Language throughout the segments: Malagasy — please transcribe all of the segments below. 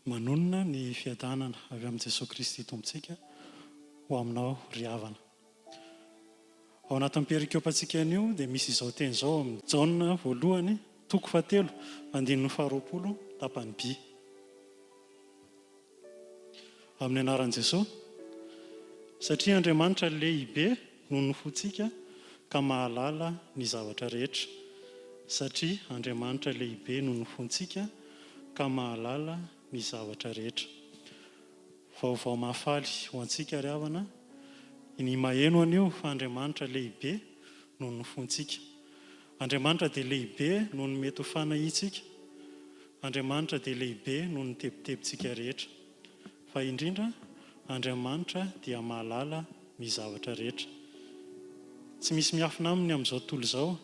Manonona ny fiadanana avy amin'i Jesoa Kristy Tompontsika ho aminao ry havana. Ao anatin'ny perikopantsika anio dia misy izao teny izao ao amin'ny Jaona voalohany toko fahatelo andininy faharoapolo tapany by. Amin'ny anaran'i Jesoa, satria Andriamanitra lehibe noho ny fontsika ka mahalala ny zavatra rehetra, satria Andriamanitra lehibe noho ny fontsika ka mahalala ny zavatra rehetra. Vaovao mahafaly ho antsika ry havana ny maheno an'io fa Andriamanitra lehibe noho ny fontsika. Andriamanitra dia lehibe noho ny mety ho fanahiantsika. Andriamanitra dia lehibe noho ny tebitebintsika rehetra. Fa indrindra, Andriamanitra dia mahalala ny zavatra rehetra. Tsy misy miafina Aminy amin'izao tontolo izao,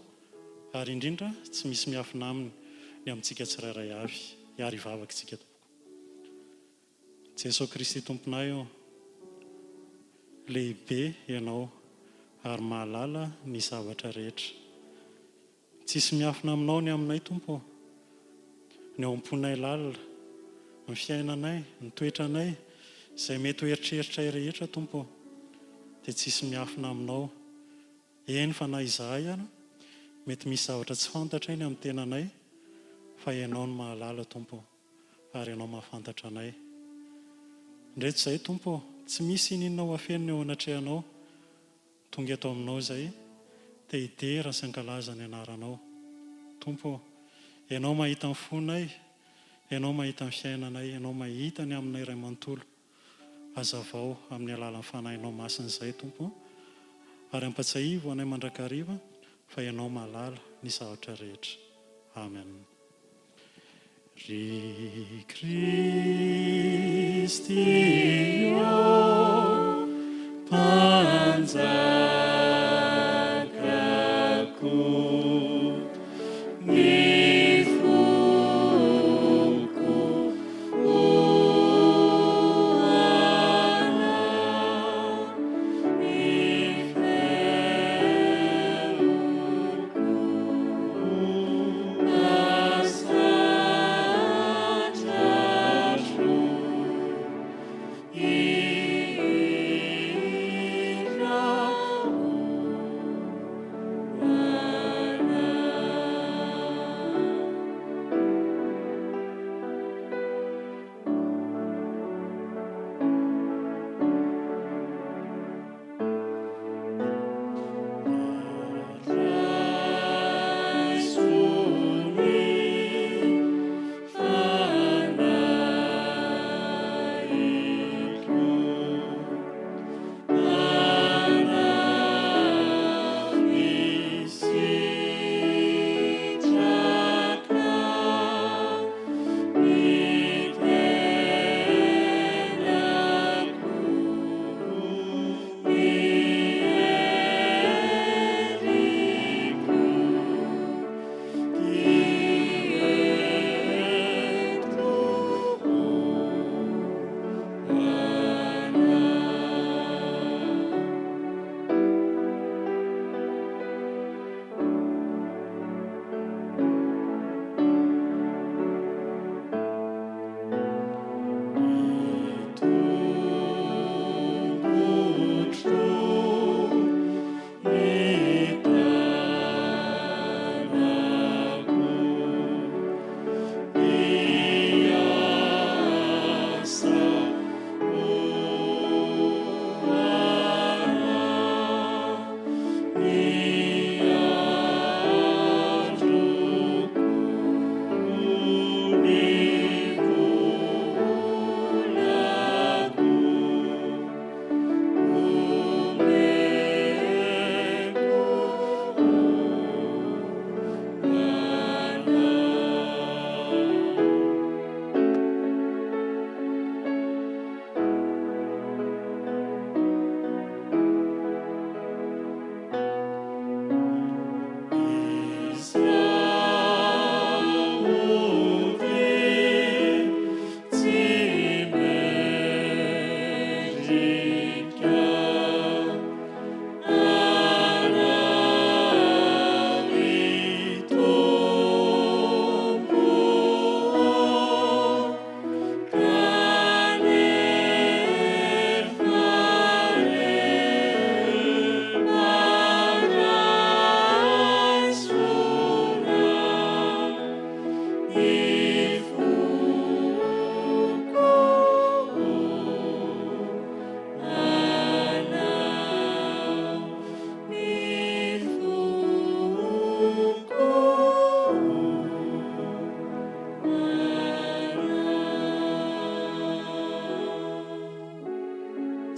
ary indrindra tsy misy miafina Aminy ny amintsika tsirairay avy. Hiary hivavaka isika tompoko. Jesoa Kristy Tomponay ô, lehibe Ianao ary mahalala ny zavatra rehetra. Tsisy miafina aminao ny aminay Tompo ô. Ny ao am-ponay lalina, ny fiainanay, ny toetranay, izay mety ho eritreritray rehetra Tompo ô, dia tsisy miafina aminao. Eny fa na izahay ara, mety misy zavatra tsy fantatray ny amin'ny tenanay, fa Ianao no mahalala Tompo ô, ary Ianao mahafantatra anay. Indreto izahay Tompo ô, tsy misy ininona ho afenina eo anatrehanao. Tonga eto aminao izay te hidera sy hankalaza ny anaranao. Tompo ô, Ianao mahita ny fonay, Ianao mahita ny fiainanay, Ianao mahita ny aminay iray manontolo. Hazavao amin'ny alalan'ny Fanahinao Masina izay, Tompo ô, ary ampatsiahivo anay mandrakariva fa Ianao mahalala ny zavatra rehetra. Amen. Ry Kristy ô, Mpanjakako, ny foko ho anao, ny feoko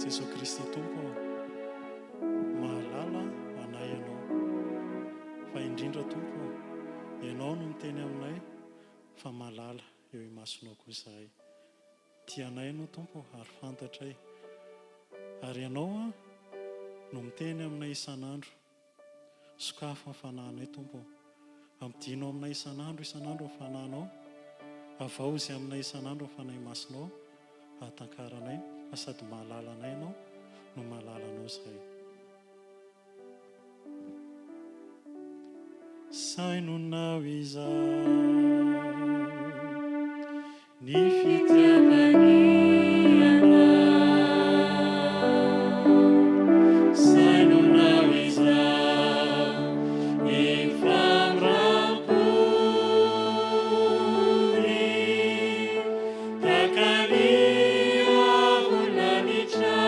Jesoa Kristy Tompo ô, mahalala anay Ianao. Fa indrindra Tompo ô, Ianao no miteny aminay fa malala eo imasonao koa izahay. Tia anay Ianao Tompo ô, ary fantatray. Ary Ianao no miteny aminay isan'andro. Sokafy ny fanahinay Tompo ô. Ampidino aminay isan'andro isan'andro ny Fanahinao. Havaozy aminay isan'andro ny Fanahy Masinao hahatankaranay fa sady mahalala anay Ianao no mahalala Anao izahay. Sainonao izaho. Ny fitiavany anao, sainonao izao ny famindram-pony, tahaka ny avo lanitra,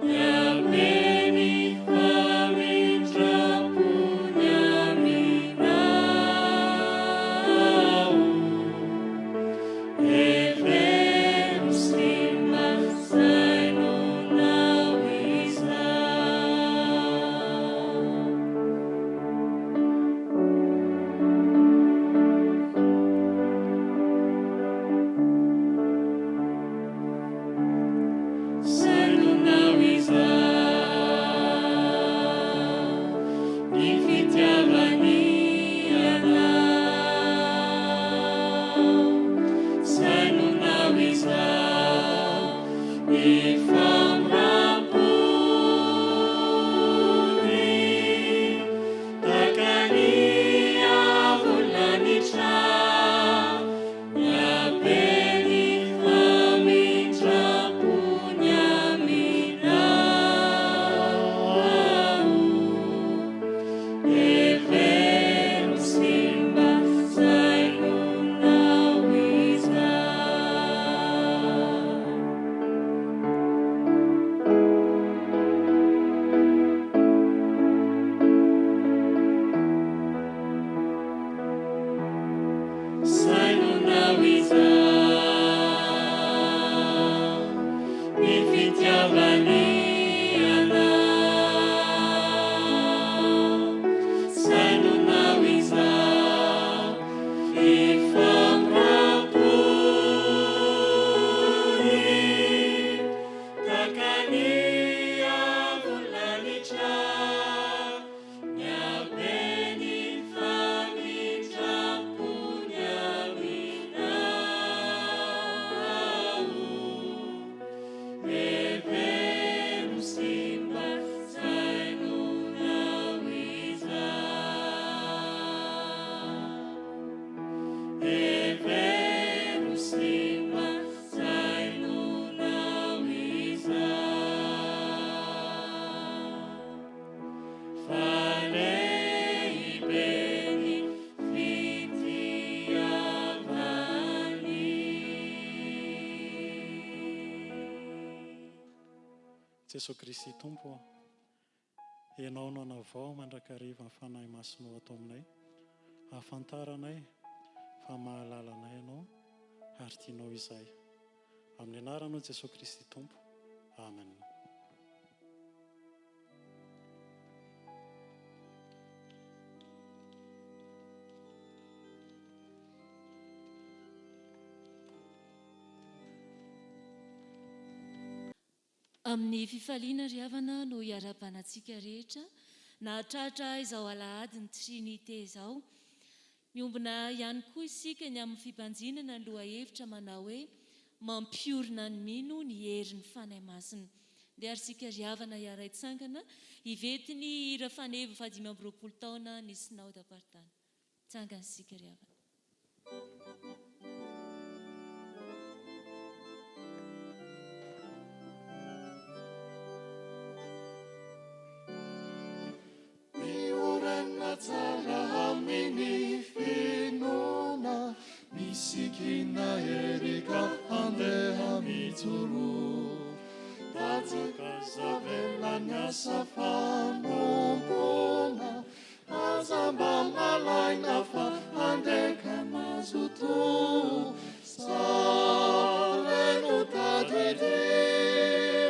miabe ny famindram-pony aminao. Hevero sy mba sainonao izao. Sainonao izao ny fitiavany anao. Sainonao izao ny famindram-pony, tahaka ny avo lanitra. Miabe ny famindram-pony aminao. Hevero sy mba sainonao izao. Sainonao izao ny fitiavany anao. Sainonao izao ny famindram-pony, tahaka ny avo lanitra. Miabe ny famindram-pony aminao. Hevero sy mba sainonao izao. Hevero sy mba sainonao izao. Fa lehibe ny fitiavany. Jesoa Kristy Tompo ô, Ianao no hanavao mandrakariva ny Fanahy Masinao ato aminay, hahafantaranay fa mahalala anay Ianao ary tianao izahay. Amin'ny anaranao Jesoa Kristy Tompo. Amen. Amin'ny fifaliana ry havana no iarahabana antsika rehetra nahatratra izao alahady ny Trinite izao. Miombona ihany koa isika ny amin'ny fibanjinana ny lohahevitra manao hoe Mampiorina ny mino ny herin'ny Fanahy Masina. Ndeha ary isika ry havana hiara-hitsangana hivety ny hira faneva fahadimy amby roapolo taona ny Sinaodam-paritany. Tsangana isika ry havana. Miorina tsara amin'ny finoana, misikina hery ka handeha mijoro. Tanjaka zavela ny asa fanompoana, aza mba malaina fa handeha ka mazotoa. Sary no tadidio.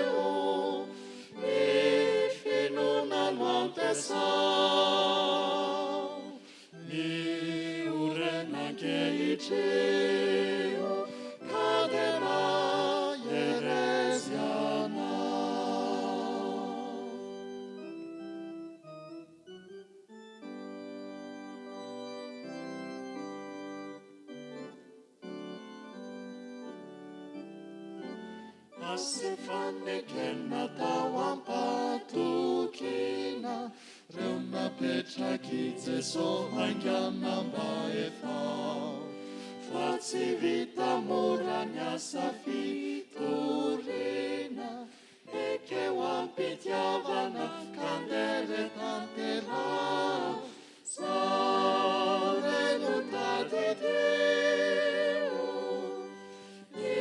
Asa efa nekena tao am-patokiana, reo napetrak'i Jeso haingana mba efao. Fa tsy vita mora ny asa fitoriana, ekeo am-pitiavana ka ndeha re tanteraho. Zao re no tadidio, ny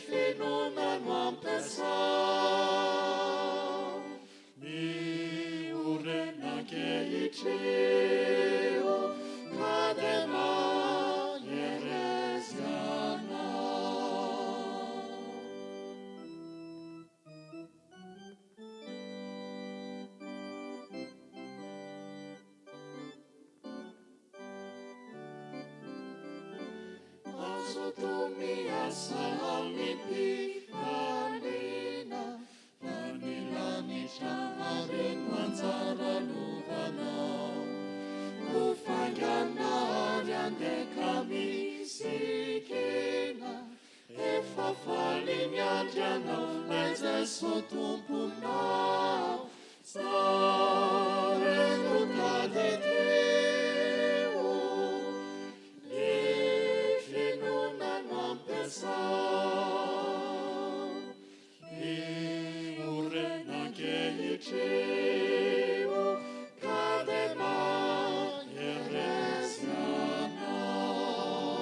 finoana no ampiasao. Miorena ankehitriny ka dia mahereza ianao. Mazotoa miasa amim-pifaliana, fa ny lanitra ary no anjara lovanao. Koa faingana ary andeha ka misikina, Efa faly miandry anao Ilay Jeso Tomponao Zao re no tadidio Ny finoana no ampiasao Miorina ankehitriny Ka dia mahereza anao.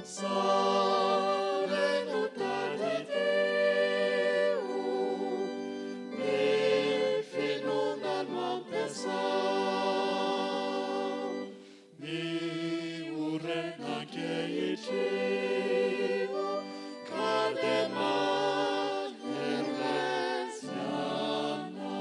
Zao re no tadidio, ny finoana no ampiasao. Miorina ankehitriny ka dia mahereza anao.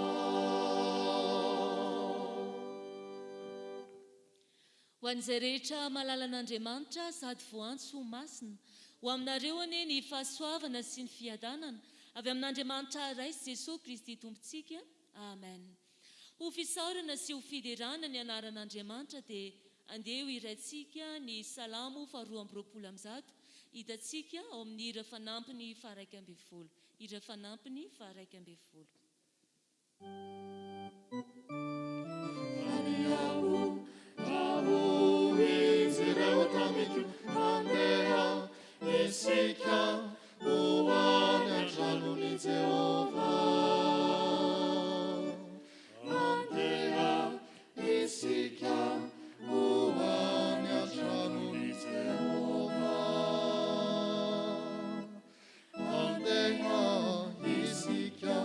Ho an'izay rehetra mahalala an'Andriamanitra sady voantso ho masina, ho aminareo anie ny fahasoavana sy ny fiadanana avy amin'Andriamanitra Ray sy Jesoa Kristy Tompontsika. Amen. Ho fisaorana sy ho fiderana ny anaran'Andriamanitra dia andeha ho hiraintsika ny Salamo faharoa 122, hitantsika ao amin'ny hira fanampiny faha-11. Hira fanampiny faha-11. Ary aho, raha hoy izy ireo tamiko, Handeha isika ho any an-tranon'i Jehovah. Andeha isika ho any an-tranon'i Jehovah. Andeha isika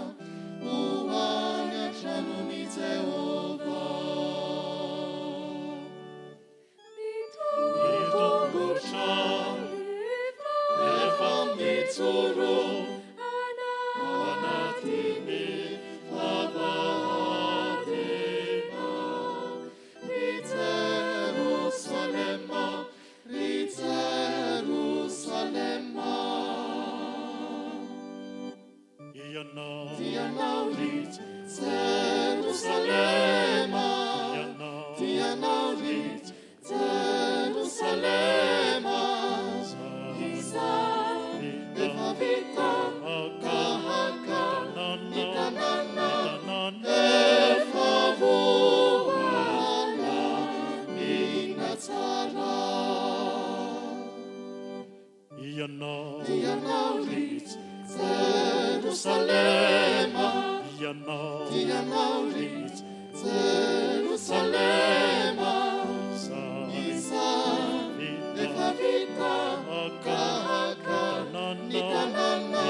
ho any an-tranon'i Jehovah. Ny tongotra efa mijoro ao anatin'ny vavahadinao. Ry Jerosalema, ry Jerosalema. Ianao ry Jerosalema, Ianao ry Jerosalema, Izay efa vita tahaka ny tanàna efa voalamina tsara. Ianao ry Jerosalema, Ianao ry Jerosalema, Izay efa vita tahaka ny tanàna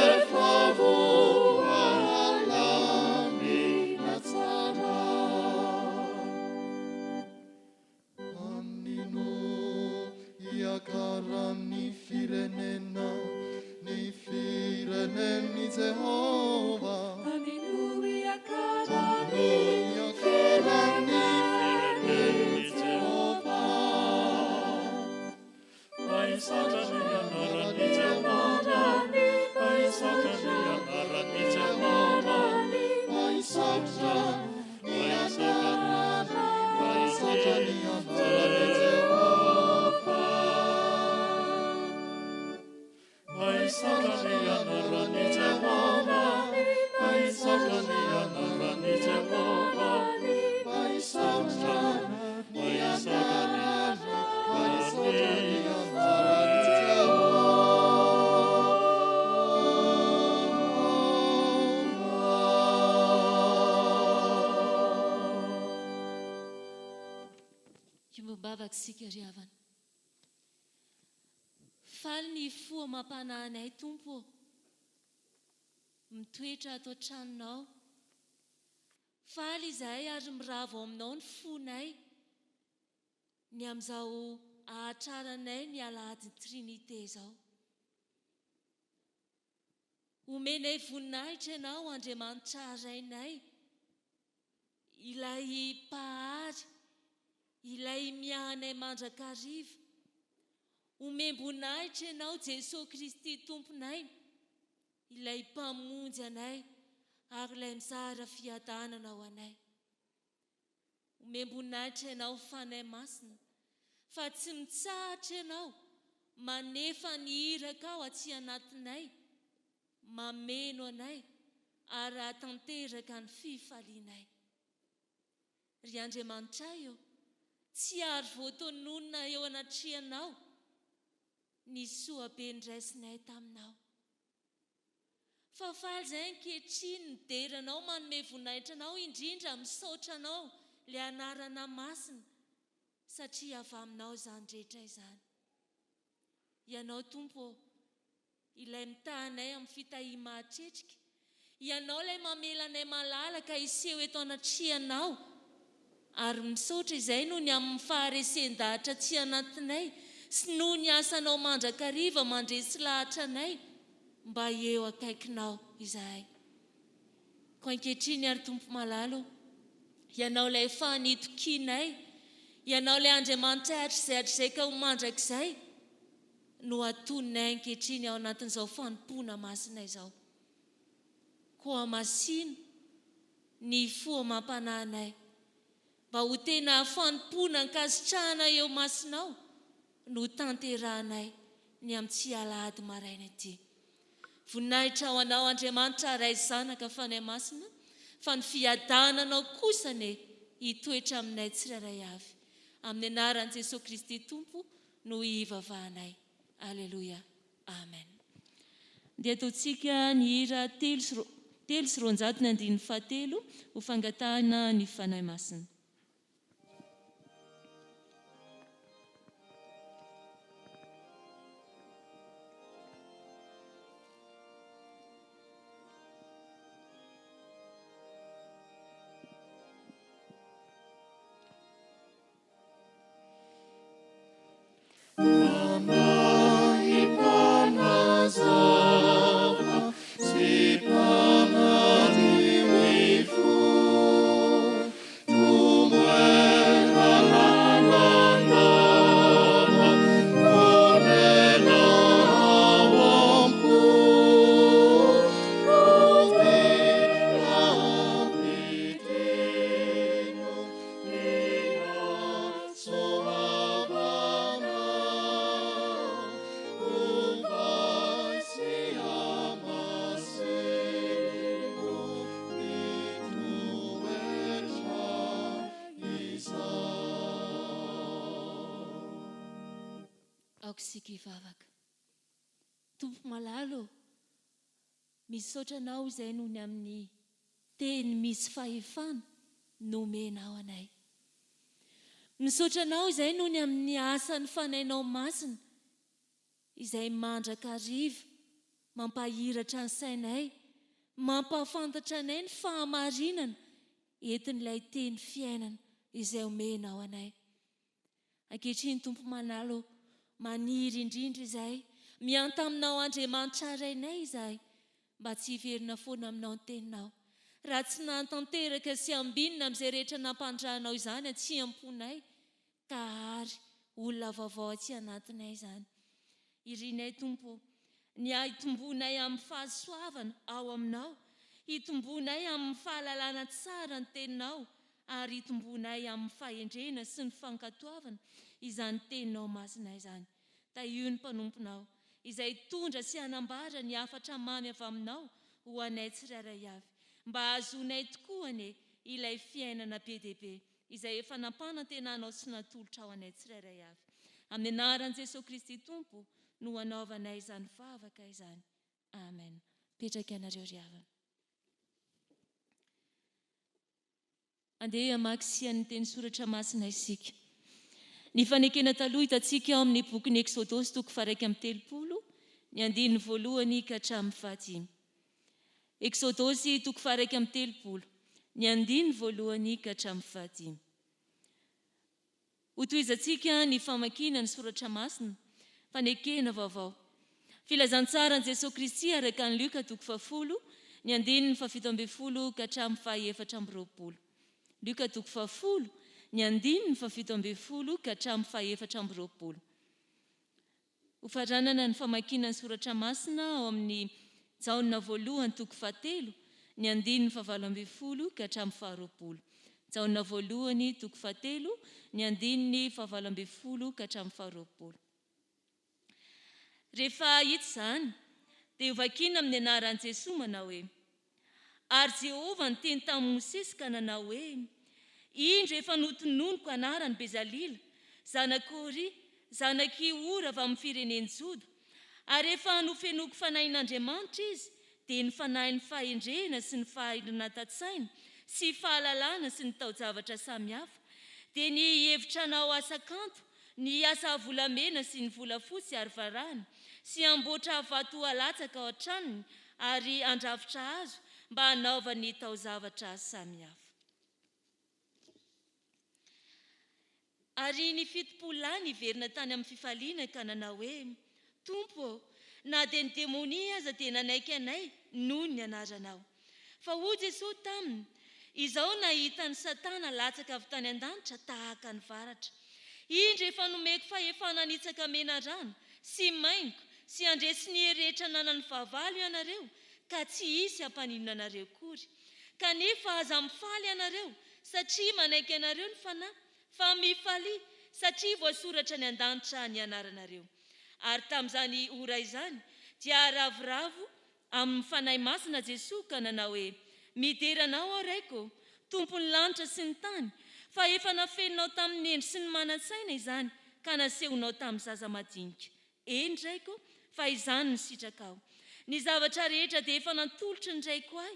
efa voalamina tsara. Aminy no hiakaran'ny firenena, ny firenen'i Jehovah. Aminy no hiakaran'ny firenen'i Jehovah. Ahisaotra ny anaran'i Jehovah, ahisaotra ny anaran'i Jehovah, ahisaotra ny anarany, ahisaotra ny anaran'i Jehovah. Mba hisaotra ny anaran'i Jehovah, mba hisaotra ny anaran'i Jehovah, mba hisaotra ny anaran'i, mba hisaotra ny anaran'i Jehovah. Hiombom-bavaka isika ry havana. Faly ny fo amam-panahy anay Tompo ô, mitoetra ato an-tranonao. Faly izahay ary miravo ao aminao ny fonay ny amin'izao ahatraranay ny alahadin'ny Trinite izao. Omenay voninahitra Ianao Andriamanitra Rainay, Ilay Mpahary, Ilay miahy anay mandrakariva. Omem-boninahitra Ianao Jesoa Kristy Tomponay, Ilay Mpamonjy anay ary Ilay mizara fiadanana ho anay. Omem-boninahitra Ianao Fanahy Masina fa tsy mitsahatra Ianao manefa ny irakao aty anatinay, mameno anay ary hahatanteraka ny fifalianay. Ry Andriamanitray ô, tsy ary voatononina eo anatrehanao ny soa be niraisinay taminao. Fa faly zahay ankehitriny midera anao manome voninahitra anao indrindra misaotra anao le anarana masina satria avy aminao izany rehetra izany. Ianao Tompo ô ilay mitaha anay amin'ny fitahiana mahatretrika, Ianao ilay mamela anay malalaka hiseho eto anatrehanao ary misaotra izay noho ny amin'ny faharesen-dahatra aty anatinay sy noho ny asanao mandrakariva mandresy lahatra anay mba eo akaikinao izahay. Koa ankehitriny ary Tompo malala ô, Ianao ilay efa nitokianay, Ianao ilay Andriamanitray hatrizay hatrizay ka ho mandrakizay, no atoninay ankehitriny ao anatin'izao fanompoana masina izao. Koa masino ny fo amam-panahinay, mba ho tena fanompoana ankasitrahana eo imasonao no tanterahanay ny amin'ity alahady maraina ity. Voninahitra ho Anao Andriamanitra Ray Zanaka Fanahy Masina fa ny fiadananao kosa anie hitoetra aminay tsirairay avy. Amin'ny anaran'i Jesoa Kristy Tompo no hivavahanay. Aleloia. Amen. Dia ataontsika ny hira 203 ny andininy fahatelo ho fangatahana ny Fanahy Masina. Fanahy mpanazava sy mpanadio ny fo, Tomoera lalandava, monena ao am-po, Kodia ampidino ny Soavana, ovay sy hamasino ny toetra izao. Aoka isika hivavaka. Tompo malala ô, misaotra Anao izay noho ny amin'ny Teny misy fahefana nomenao anay. Misaotra Anao izay noho ny amin'ny asan'ny Fanahinao Masina izay mandrakariva mampahiratra ny sainay, mampahafantatra anay ny fahamarinana entin'ilay Teny fiainana izay omenao anay. Ankehitriny Tompo Manala ô, maniry indrindra izahay, mihanta Aminao Andriamanitra Rainay izahay, mba tsy hiverina foana Aminao ny Teninao. Raha tsy nahatanteraka sy ambinina amin'izay rehetra nampandrahanao izany aty am-ponay, ka hahary olona vaovao aty anatinay izany. Irinay Tompo ô, ny hahitomboanay amin'ny fahasoavana ao Aminao, hitomboanay amin'ny fahalalana tsara ny Teninao ary hitomboanay amin'ny fahendrena sy ny fankatoavana izany Teninao masina izany. Tahio ny mpanomponao. izay hitondra sy hanambara ny hafatra mamy avy Aminao ho anay tsirairay avy, mba hahazoanay tokoa anie ilay fiainana be dia be izay efa nampanantenanao sy natolotrao anay tsirairay avy. Amin'ny anaran'i Jesoa Kristy Tompo no anaovanay izany vavaka izany. Amen. Mipetraka ianareo ry havana. Andeha hamaky sy haino ny teny soratra masina isika. Ny fanekena taloha hitantsika ao amin'ny bokin'ny Eksodosy toko faha-31, ny andininy voalohany ka hatramin'ny fahadimy. Eksodosy toko faha-31, ny andininy voalohany ka hatramin'ny fahadimy. Hotohizantsika ny famakiana ny soratra masina, fanekena vaovao. Filazantsaran'i Jesoa Kristy araka an'i Lioka toko fahafolo, ny andininy fahafito ambin'ny folo ka hatramin'ny fahaefatra amby roapolo. Lioka toko fahafolo, ny andininy fahafito ambin'ny folo ka hatramin'ny fahaefatra amby roapolo. Hofaranana ny famakiana ny soratra masina ao amin'ny Jaona voalohany toko fahatelo, ny andininy fahavalo ambin'ny folo ka hatramin'ny faharoapolo. Jaona voalohany toko fahatelo, ny andininy fahavalo ambin'ny folo ka hatramin'ny faharoapolo. Rehefa hita izany, dia hovakiana amin'ny anaran'i Jesoa manao hoe, Ary Jehovah niteny tamin'i Mosesy ka nanao hoe, Indro efa notononiko anaran'i Bezalila, zanak'i Ory, zanak'i Hora avy amin'ny firenen'i Joda, ary efa nofenoiko fanahin'Andriamanitra izy, dia ny fanahin'ny fahendrena sy ny faharinatan-tsaina sy fahalalana sy ny tao-javatra samihafa, dia ny hihevitra hanao asa kanto, ny hiasa volamena sy ny volafotsy ary varahina, sy hamboatra vato alatsaka ao an-tranony ary handrafitra hazo mba hanaovany taozavatra samihafa. Ary ny 70 lahy niverina tany amin'ny fifaliana ka nanao hoe, Tompo ô, na dia ny demonia aza dia nanaiky anay noho ny anaranao. Fa hoy Jesoa taminy, Izao nahita an'i Satana latsaka avy tany an-danitra tahaka ny varatra. Indro efa nomeko fahefana hanitsaka menarana sy maingoka sy handresy ny hery rehetra ananan'ny fahavalo ianareo, ka tsy hisy hampaninona anareo akory. Kanefa aza mifaly ianareo, satria manaiky anareo ny Fanahy, fa mifalia, satria voasoratra any an-danitra ny anaranareo. Ary tamin'izany ora izany dia ravoravo Amin'ny Fanahy Masina Jesoa ka nanao hoe, Midera Anao aho Raiko ô, Tompon'ny lanitra sy ny tany, fa efa nafeninao tamin'ny hendry sy ny manan-tsaina izany ka nasehonao tamin'ny zaza madinika. Eny, Raiko, fa izany no sitrakao. Ny zavatra rehetra dia efa natolotry ny Raiko ahy,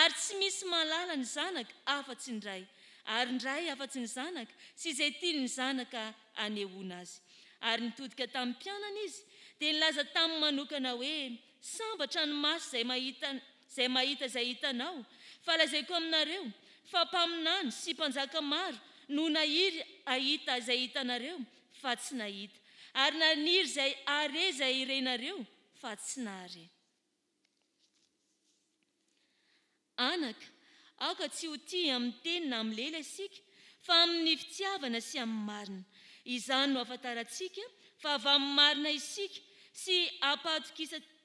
ary tsy misy mahalala ny Zanaka afa-tsy ny Ray, ary ny Ray afa-tsy ny Zanaka sy izay tian'ny Zanaka hanehoana azy. Ary nitodika tamin'ny mpianany Izy, dia nilaza taminy manokana hoe, Sambatra ny maso izay mahita izay mahita izay hitanao, fa lazaiko aminareo, fa mpaminany sy mpanjaka maro no nahiry hahita izay hitanareo, fa tsy nahita, ary naniry izay hahare izay renareo, fa tsy nahare. Anaka, aoka tsy ho tia amin'ny teny na amin'ny lela isika, fa amin'ny fitiavana sy amin'ny marina. Izany no ahafantarantsika fa avy amin'ny marina isika sy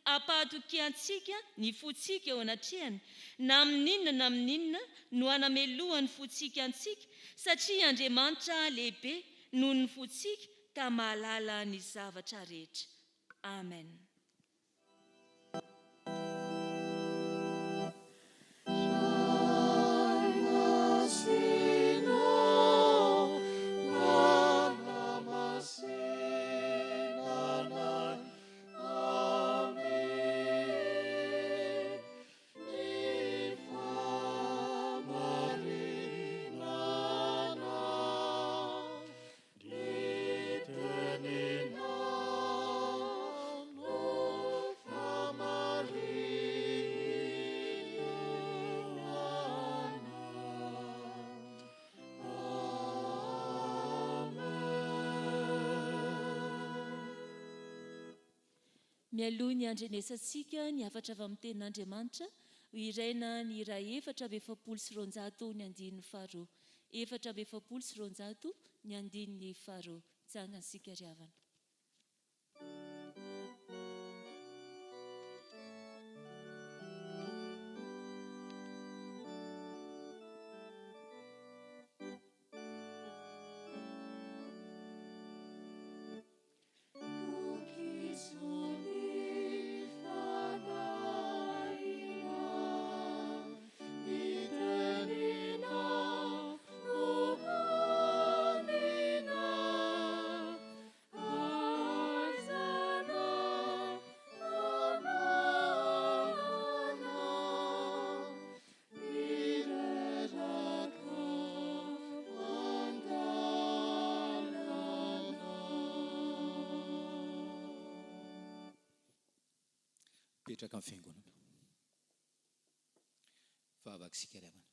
ampahatokiantsika ny fontsika eo anatrehany, na amin'inona na amin'inona no anamelohan'ny fontsika antsika, satria Andriamanitra lehibe noho ny fontsika ka mahalala ny zavatra rehetra. Amen. Ny teninao no fahamarinana. Amen. Mialoha ny handrenesantsika ny hafatra avy amin'ny Tenin'Andriamanitra, ho hiraina ny hira 244 ny andininy faharoa. 244 ny andininy faharoa. Tsangana isika ry havana. Mipetraka amin'ny fiangonana. Vavaka isika ry havana.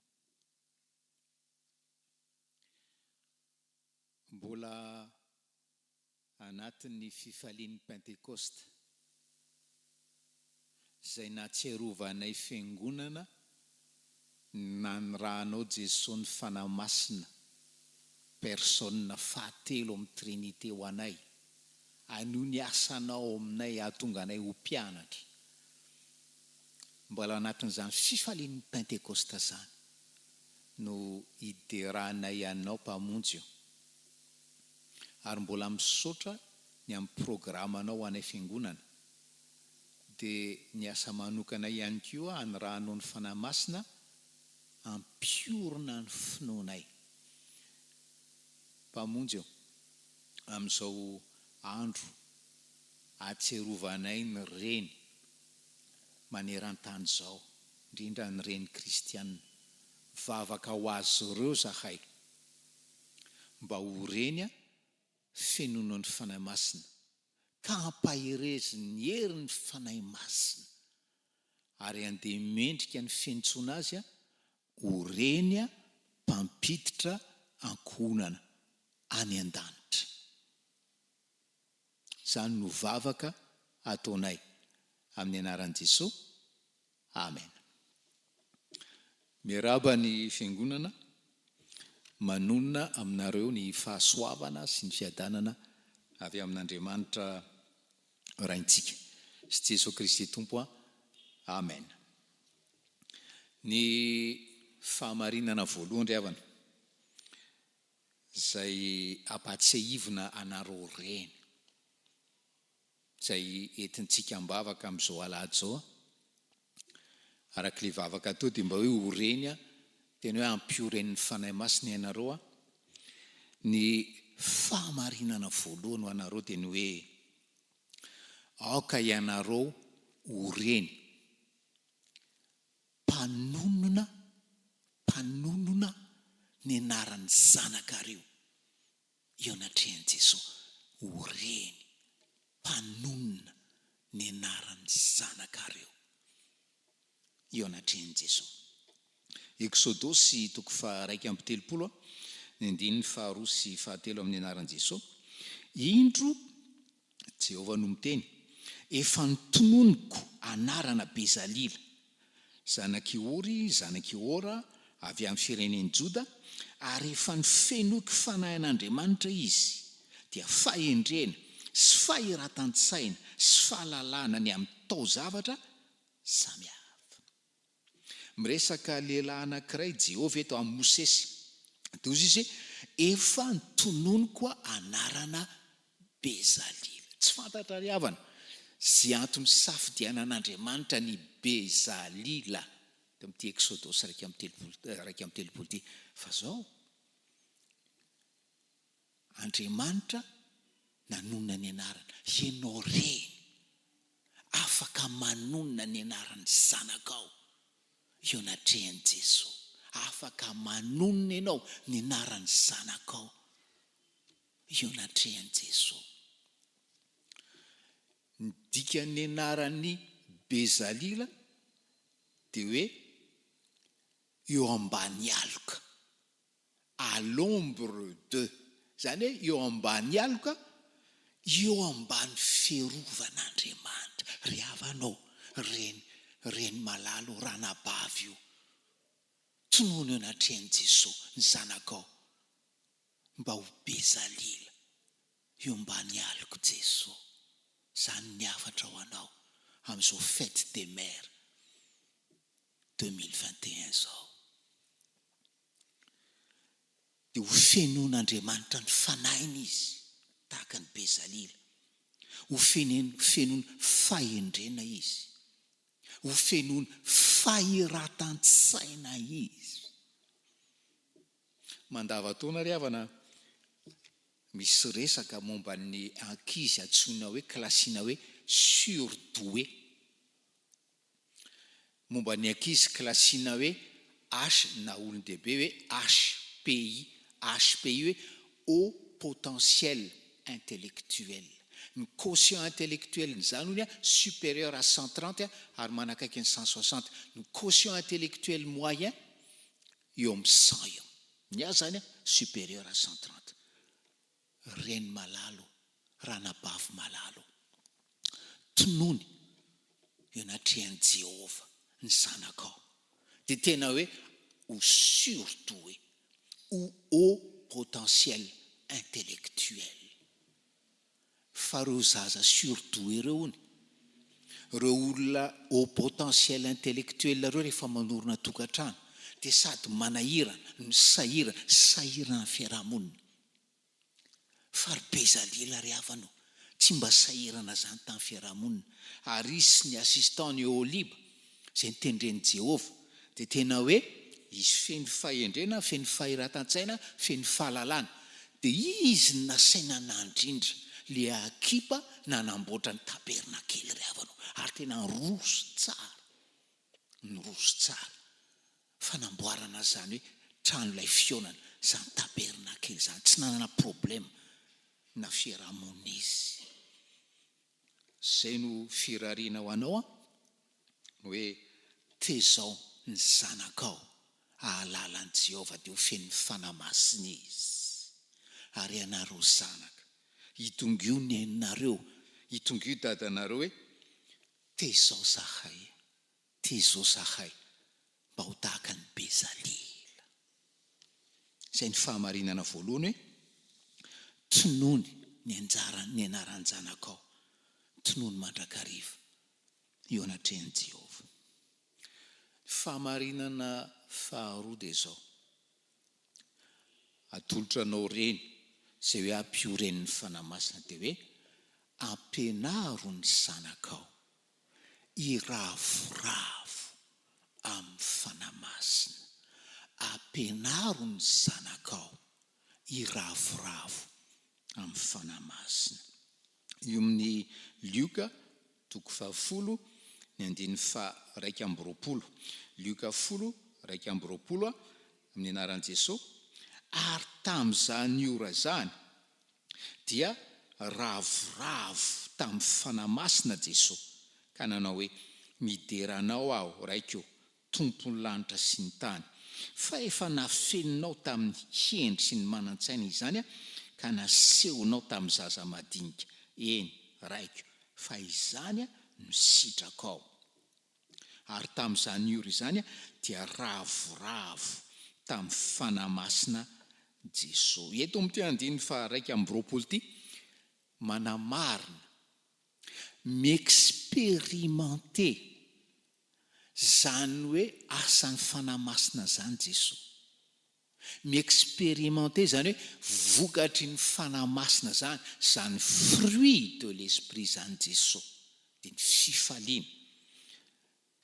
Mbola anatin'ny fifalian'ny Pentekosta, izay nahatsiarovanay Fiangonana ny nanirahanao Jesoa ny Fanahy Masina, Personne fahatelo amin'ny Trinite ho anay, anio ny asanao ao aminay hahatonga anay ho mpianatra. Mbola anatin'izany fifalian'ny Pentekosta izany no hideranay Anao Mpamonjy o. Ary mbola misaotra ny amin'ny programanao ho anay Fiangonana. Dia ny asa manokana ihany koa anirahanao ny Fanahy Masina hampiorina ny finoanay. Mpamonjy o, amin'izao andro ahatsiarovanay ny Reny maneran-tany izao, indrindra ny Reny kristiana, mivavaka ho azy ireo zahay mba ho Reny fenoina ny Fanahy Masina, ka ampaherezin'ny herin'ny Fanahy Masina, ary andeha mendrika ny fiantsoana azy ho Reny mpampiditra ankohonana any an-danitra. Izany no vavaka ataonay amin'ny anaran'i Jesoa. Amen. Miarahaba ny Fiangonana, manonona aminareo ny fahasoavana sy ny fiadanana avy amin'Andriamanitra Raintsika sy Jesoa Kristy Tompo. Amen. Ny fahamarinana voalohany ry havana, izay ampahatsiahivina anareo reny, izay entintsika am-bavaka amin'izao alahady izao, araka ilay vavaka atao dia mba hoe ho reny, tena hoe ampiorenin'ny Fanahy Masina ianareo, ny fahamarinana voalohany ho anareo dia ny hoe aoka ianareo ho reny mpanonona, mpanonona ny anaran'ny zanakareo eo anatrehan'i Jesoa ho reny mpanonona ny anaran'ny zanakareo eo anatrehan'i Jesoa. Eksodosy toko faha-31 ny andininy faharoa sy fahatelo amin'ny anaran'i Jesoa. Indro Jehovah no miteny, Efa notononiko anarana Bezalila, zanak'i Ory, zanak'i Hora, avy amin'ny firenen'i Joda, ary efa nofenoiko fanahin'Andriamanitra izy, dia fahendrena sy fahiratan-tsaina sy fahalalana ny amin'ny taozavatra samihafa. Miresaka lehilahy anankiray Jehovah eto amin'i Mosesy. Dia hoy izy hoe, Efa notononiko anarana Bezalila. Tsy fantatra ry havana izay antony safidianan'Andriamanitra an'i Bezalila teo amin'ity Eksodosy 31 ity. Fa izao, Andriamanitra nanonona ny anarana. Ianao reny, afaka manonona ny anaran'ny zanakao eo anatrehan'i Jesoa. Afaka manonona ianao ny anaran'ny zanakao eo anatrehan'i Jesoa. Ny dikan'ny anaran'i Bezalila dia hoe eo ambany aloka. à l'ombre de, izany hoe eo ambany aloka, eo ambany fiarovan'Andriamanitra. Ry havana ô, reny, reny malala ô, ranabavy ô, tonony eo anatrehan'i Jesoa ny zanakao mba ho Bezalila eo ambany alok'i Jesoa. Izany ny hafatra ho anao amin'izao fête des mères 2021 izao. Dia ho fenoin'Andriamanitra ny fanahiny izy, tahaka an'i Bezalila. Ho fenoiny fahendrena izy. Ho fenoiny fahiratan-tsaina izy. Mandavan-taona ry havana, misy resaka momba ny ankizy antsoina hoe, kilasiana hoe surdoué. Momba ny ankizy kilasiana hoe H na olon-dehibe hoe HPI, HPI hoe haut potentiel intellectuel. Ny quotient intellectuel-n'izany hono supérieur à 130 ary manakaiky ny 160. Ny quotient intellectuel moyen eo amin'ny 100 eo. Ny azy izany supérieur à 130. Reny malala o, ranabavy malala o, tonony eo anatrehan'i Jehovah ny zanakao. Dia tena hoe ho surdoué, ho haut potentiel intellectuel. Fa reo zaza surdoué reo hono, reo olona haut potentiel intellectuel reo rehefa manorina tokantrano dia sady manahirana no sahirana, sahirana ny fiarahamonina. Fa ry Bezalila ry havana o, tsy mba sahirana zany tamin'ny fiarahamonina. Ary izy sy ny assistant-ny Oholiba, izay notendren'i Jehovah, dia tena hoe izy feno fahendrena, feno fahiratan-tsaina, feno fahalalana. Dia izy no nasaina nandrindra ilay akipa nanamboatra ny tabernakely ry havana o, ary tena niroso tsara, niroso tsara. Fanamboarana izany hoe trano ilay fihaonana, izany tabernakely izany, tsy nanana problème na fiarahamonina izy. Izay no firariana ho anao an, hoe tezao ny zanakao hahalala an'i Jehovah dia ho feno ny Fanahy Masina izy. Ary ianareo zanaka, hitongio neninareo, hitongio dadanareo hoe, tezao zahay, tezao zahay mba ho tahaka an'i Bezalila. Izay ny fahamarinana voalohany hoe tonony ny anjara ny anaran-janakao, tonony mandrakariva eo anatrehan'i Jehovah. Ny fahamarinana faharoa dia izao, atolotra anao reny izay hoe ampiorenin'ny Fanahy Masina dia hoe ampianaro ny zanakao hiravoravo amin'ny Fanahy Masina. Ampianaro ny zanakao hiravoravo amin'ny Fanahy Masina. Io amin'ny Lioka toko fahafolo ny andininy faha-21. Lioka folo, 21, amin'ny anaran'i Jesoa, Ary tamin'izany ora izany, dia ravoravo tamin'ny Fanahy Masina Jesoa, ka nanao hoe, Midera Anao aho, Raiko, Tompon'ny lanitra sy ny tany, fa efa nafeninao tamin'ny hendry sy ny manan-tsaina izany ka nasehonao tamin'ny zaza madinika, eny, Raiko, fa izany no sitrakao. Ary tamin'izany ora izany dia ravoravo tamin'ny Fanahy Masina Jesoa. Eto amin'ity andininy faha-21 ity, manamarina, mi-experimenter izany hoe asan'ny Fanahy Masina izany Jesoa. Mi-experimenter izany hoe vokatry ny Fanahy Masina izany, izany fruit de l'esprit izany Jesoa. Dia ny fifaliana.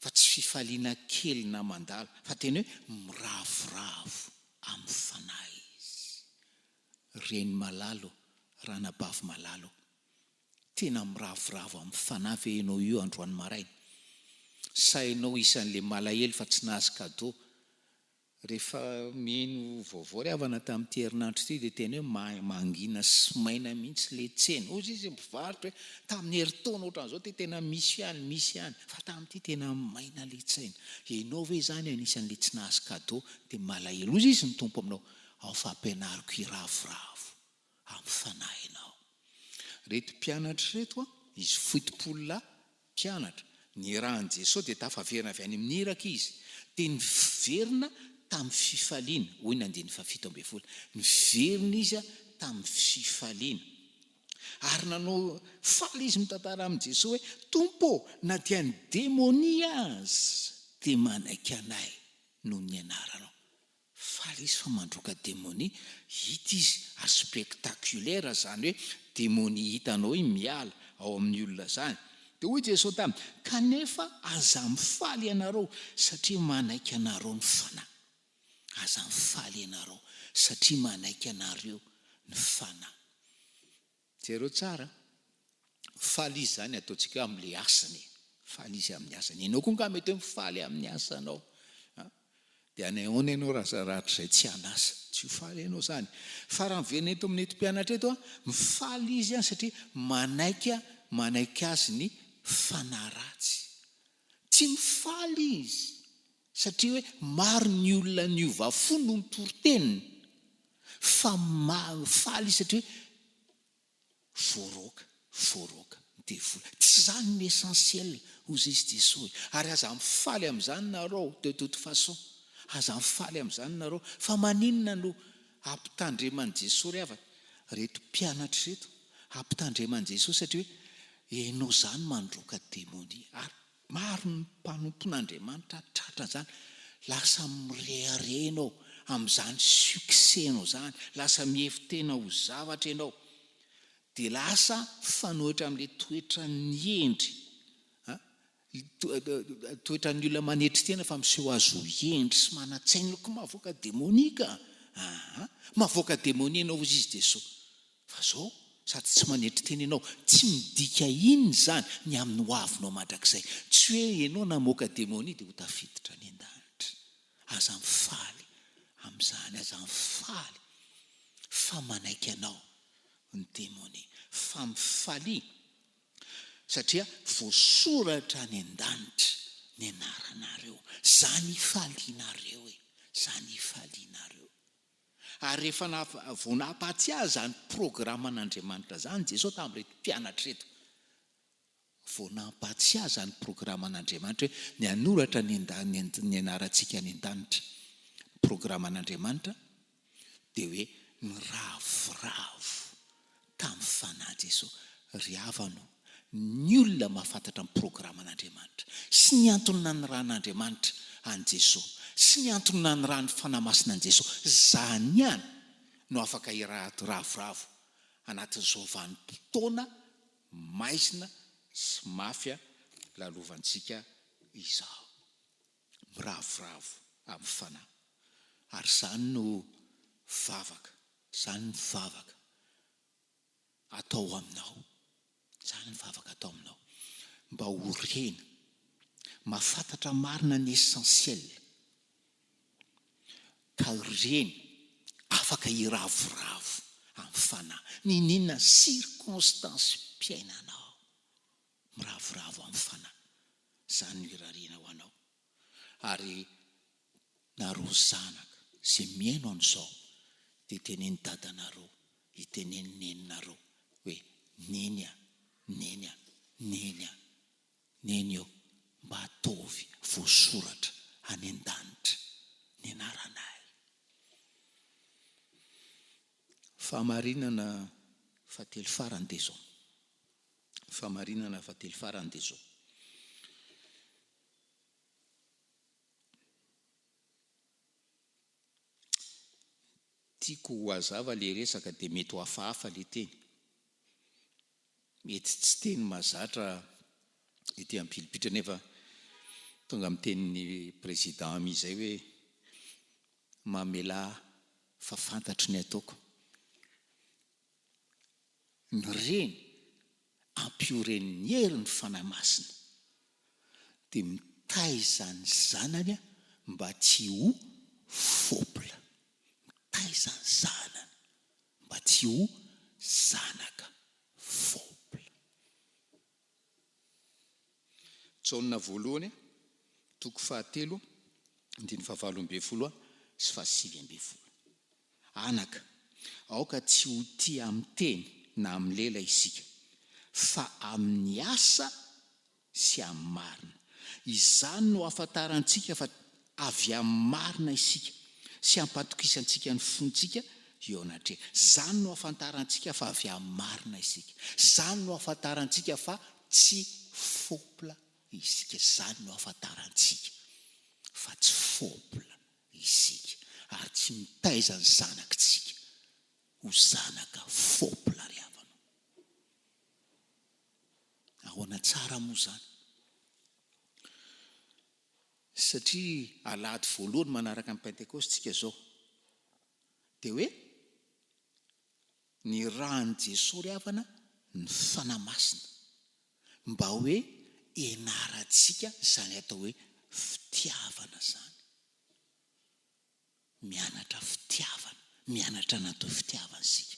Fa tsy fifaliana kely na mandalo, fa tena hoe miravoravo amin'ny Fanahy izy. Reny malala ô, ranabavy malala ô, tena miravoravo amin'ny Fanahy ve ianao io androany maraina? Sa ianao isan'ilay malahelo fa tsy nahazo cadeau? Rehefa mihaino vaovao ry havana tamin'ity herinandro ity dia tena hoe mangina sy maina mihitsy ilay tsena. Hoy izy mpivarotra hoe tamin'ny herintaona ohatran'izao dia tena misy ihany, misy ihany. Fa tamin'ity tena maina ilay tsena. Ianao ve izany anisan'ilay tsy nahazo cadeau dia malahelo. Hoy izy ny Tompo aminao, ao fa ampianariko hiravoravo amin'ny fanahinao. Ireto mpianatra ireto an, izy 70 lahy mpianatra, nirahan'i Jesoa dia tafaverina avy any amin'ny iraka izy, dia niverina tamin'ny fifaliana, hoy ny andininy faha-17, niverina izy tamin'ny fifaliana. Ary nanao, faly izy mitantara amin'i Jesoa hoe, Tompo ô, na dia ny demonia aza dia manaiky anay noho ny anaranao. Faly izy fa mandroaka demonia, hita izy ary spectaculaire zany hoe demonia hitanao iny miala ao amin'ny olona zany. Dia hoy Jesoa taminy, kanefa aza mifaly ianareo satria manaiky anareo ny fanahy. Aza mifaly ianareo satria manaiky anareo ny fanahy. Jereo tsara, faly izy zany ataontsika hoe amin'ilay asany e, faly izy amin'ny asany. Ianao koa angaha mety hoe mifaly amin'ny asanao. Dia any ahoana ianao raha rahatrizay tsy hanasa? Tsy ho faly ianao izany. Fa raha miverina eto amin'ireto mpianatra ireto, mifaly izy satria manaiky manaiky azy ny fanahy ratsy. Tsy mifaly izy satria hoe maro ny olona niova fo noho ny toriteniny, fa mifaly izy satria hoe Voaroaka, voaroaka ny devoly. Tsy izany ny essentiel hozy izy Jesoa e. Ary aza mifaly amin'izany nareo de toute façon. Aza mifaly amin'izany nareo. Fa maninona no ampitandreman'i Jesoa ry havana reto mpianatra ireto? Ampitandreman'i Jesoa satria hoe enao izany mandroaka demonia. Ary maro ny mpanompon'Andriamanitra tratra an'izany. Lasa mirehareha enao amin'izany succès-nao izany. Lasa mihevi-tena ho zavatra enao. Dia lasa mifanohitra amin'ilay toetran'ny hendry, toetran'ny olona manetry tena fa miseho azy ho hendry sy manan-tsaina koa mahavoaka demonia ka! Aa! Mahavoaka demonia ianao hozy izy Jesoa. Fa zao, sady tsy manetry tena ianao, tsy midika inona izany ny amin'ny ho avinao mandrakizay. Tsy hoe ianao namoaka demonia dia ho tafiditra any an-danitra. Aza mifaly amin'izany, aza mifaly fa manaiky anao ny demonia. Fa mifalia satria voasoratra any an-danitra ny anaranareo. Izany ifalianareo e! Izany ifalianareo. Ary rehefa vao nampahatsiahy izany programan'Andriamanitra izany Jesoa tamin'ireto mpianatra ireto, Vao nampahatsiahy izany programan'Andriamanitra hoe ny hanoratra ny ny anarantsika any an-danitra. Ny programan'Andriamanitra dia hoe niravoravo tamin'ny Fanahy Jesoa. Ry havana o, ny olona mahafantatra ny programan'Andriamanitra sy ny antony nanirahan'Andriamanitra an'i Jesoa sy ny antony nanirahan'ny Fanahy Masina an'i Jesoa, izany ihany no afaka hiravoravo anatin'izao vanim-potoana maizina sy mafy lalovantsika izao. Miravoravo amin'ny fanahy. Ary izany no vavaka, izany ny vavaka atao aminao. Izany ny vavaka atao aminao. Mba ho rena, mahafantatra marina ny essentiel. Ka ireny afaka hiravoravo amin'ny fanahy, n'inon'inona circonstance-piainanao, miravoravo amin'ny fanahy. Izany no irariana ho anao. Ary nareo zanaka izay mihaino an'izao dia teneno dadanareo, iteneno neninareo hoe neny a, neny a, neny a. Neny ô, mba ataovy voasoratra any an-danitra ny anaranay. Fahamarinana fahatelo farany dia izao. Fahamarinana fahatelo farany dia izao. Tiako ho hazava ilay resaka dia mety ho hafahafa ilay teny. Mety tsy teny mahazatra ety am-pilipitra nefa tonga amin'ny tenin'ny Président Ami izay hoe mamelà fa fantatro ny ataoko. Ny reny ampiorenin'ny herin'ny Fanahy Masina dia mitaiza ny zanany mba tsy ho fôpla. Mitaiza ny zanany mba tsy ho zanaka fôpla. Jaona voalohany, toko fahatelo, andininy fahavalo ambin'ny folo sy fahasivy ambin'ny folo. Anaka, aoka tsy ho tia amin'ny teny na amin'ny lela isika, fa amin'ny asa sy amin'ny marina. Izany no ahafantarantsika fa avy amin'ny marina isika sy hampatokisantsika ny fontsika eo anatrehany. Izany no ahafantarantsika fa avy amin'ny marina isika. Izany no ahafantarantsika fa tsy fôpla isika. Izany no ahafantarantsika fa tsy fôpla isika ary tsy mitaiza ny zanakitsika ho zanaka fôpla ry havana. Ahoana tsara moa izany? Satria alahady voalohany manaraka ny Pentekosta isika izao. Dia hoe nirahan'i Jesoa ry havana ny Fanahy Masina mba hoe ianarantsika izany atao hoe fitiavana izany. Mianatra fitiavana, mianatra natao fitiavana isika.